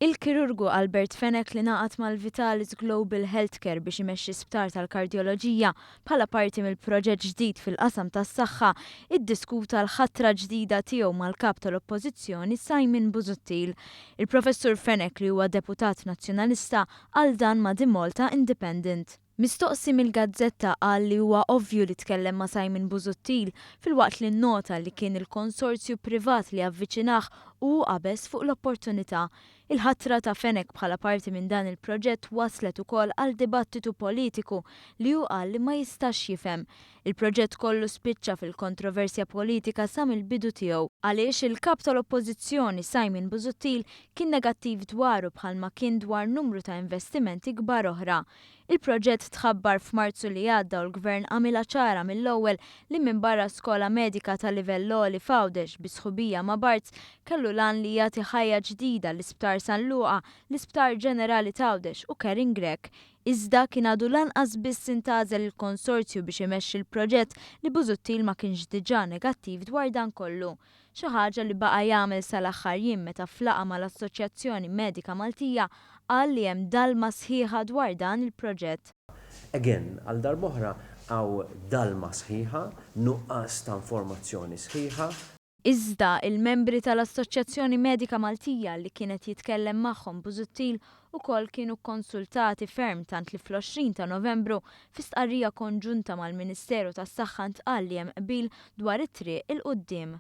Il-kirurgu Albert Fenech li ngħaqad mal-Vitalis Global Healthcare biex imexxi sptar tal-kardjoloġija bħala parti mill-proġett ġdid fil-qasam tas-saħħa, iddiskuta l-ħatra ġdida tiegħu mal-Kap tal-Oppożizzjoni Simon Busuttil. Il-Professur Fenech li huwa deputat Nazzjonalista qal dan ma' The Malta Independent. Mistoqsi mill-gazzetta qal li huwa ovvju li tkellem ma' Simon Busuttil filwaqt li nnota li kien il-konsorzju privat li avviċinah u hu qabeż fuq l-opportunità. Il-ħatra ta' Fenech bħala parti minn dan il-proġett wasslet ukoll għal dibattitu politiku li hu qal li ma jistax jifhem. Il-proġett kollu spiċċa fil-kontroversja politika sa mill-bidu tiegħu, għaliex il-Kap tal-Oppożizzjoni Simon Busuttil kien negattiv dwaru bħalma kien dwar numru ta' investimenti kbar oħra. Il-proġett tħabbar f'Marzu li għadda u l-Gvern għamilha ċara mill-ewwel li minbarra skola medika ta' livell għoli f'Għawdex bi sħubija ma' Barts kellu l-għan li jagħti ħajja ġdida l-Isptar San Luqa, l-Isptar Ġenerali t'Għawdex u Karen Grech. Iżda kien għadu lanqas biss intgħażel il-konsorzju biex imexxi l-proġett li Busuttil ma kienx diġà negattiv dwar dan kollu. Xi ħaġa li baqa' jagħmel sal-aħħar jiem meta f'laqgħa mal-Assoċjazzjoni Medika Maltija qal li hemm dalma sħiħa dwar dan il-proġett. Again, għal darb'oħra hawn dalma sħiħa, nuqqas ta' informazzjoni sħiħa. Iżda, il-membri tal-Assoċjazzjoni Medika Maltija li kien qed jitkellem magħhom Busuttil ukoll kienu kkonsultati ferm tant li fl-20 ta' Novembru fi stqarrija konġunta mal-Ministeru tas-Saħħa ntqal li hemm qbil dwar it-triq 'il quddiem.